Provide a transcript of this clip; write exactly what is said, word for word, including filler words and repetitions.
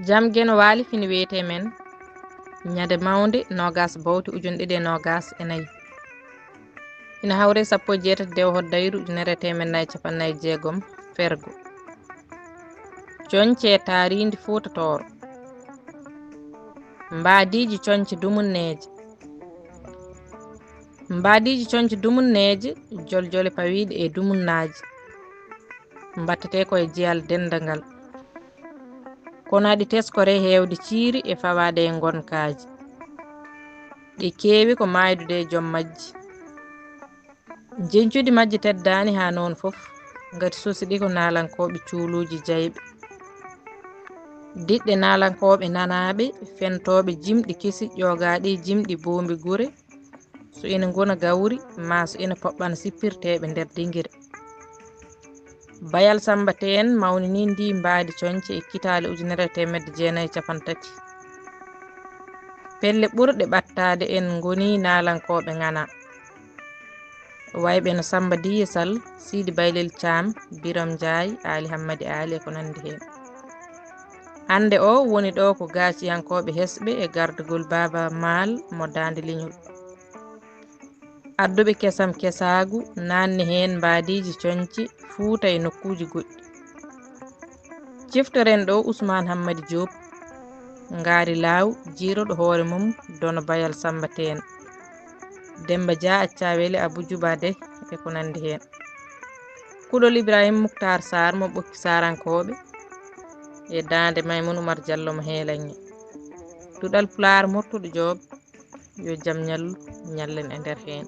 Jam Geno Waali fini wiyetee men ñande mawnde noogaas bowte ujunɗe ɗiɗi e noogaas e nayi. Ina hawre sappo e jeetati dewo hoddayru ujunere e teemen nayi capanɗe nayi e jeegom fergo. Coñce taariindi Fuuta Tooro. Mbaadiiji coñce dumunneeje. Mbaadiiji coñce dumunneeje, joljole pawiiɗe e dumunnaaji. Mbattetee ko e jiyal denndangal. Kono aɗi teskoree heewde ciiri e fawaade e ngonkaaji. Ɗi keewi ko maaydude e joom majji. Njeñcudi majji teddaani haa noon fof, ngati sosi ɗi ko naalankooɓe cuuluuji jayɓe. Diɗɗe naalankooɓe nanaaɓe, fentooɓe jimɗi kesi, ƴoogaaɗi jimɗi boombi gure, so ina ngona gawri, maa so ina poɓɓana sippirteeɓe nder dingire. Bayal Sammba Teen mawninii ndii mbaadi coñce e kitaale ujunere e teemedde jeenayi e capanɗe tati. Pelle ɓurɗe ɓattaade en ngonii naalankooɓe ŋanaa. Wayɓe no Sammba Diiye Sal, Siidi Baylel Caam, Biram Njaay, Aali Hammadi Aali e ko nanndi heen. Hannde o woni ɗo ko gaaciyankooɓe hesɓe e gardagol Baaba Maal mo Daande Leñol. Adduɓe kesam kesaagu naanni heen mbaadiiji coñce Fuuta e nokkuuji goɗɗi. Ciftoren ɗo Usmaan Hammadi Joob, Ngaari Laaw, jiiroɗo hoore mum Dono Bayal Sammba Teen, Demmba Jah Accaa Wele, Abu Juba Deh e ko nanndi heen. Kuɗol Ibrahim Muktaar Saar mo Ɓokki Saarankooɓe e daande Maymun Umar Jallo mo Heelaŋŋe. Duɗal Pulaar Murtuɗo Joob, yo jam ñallu, ñallen e nder heen.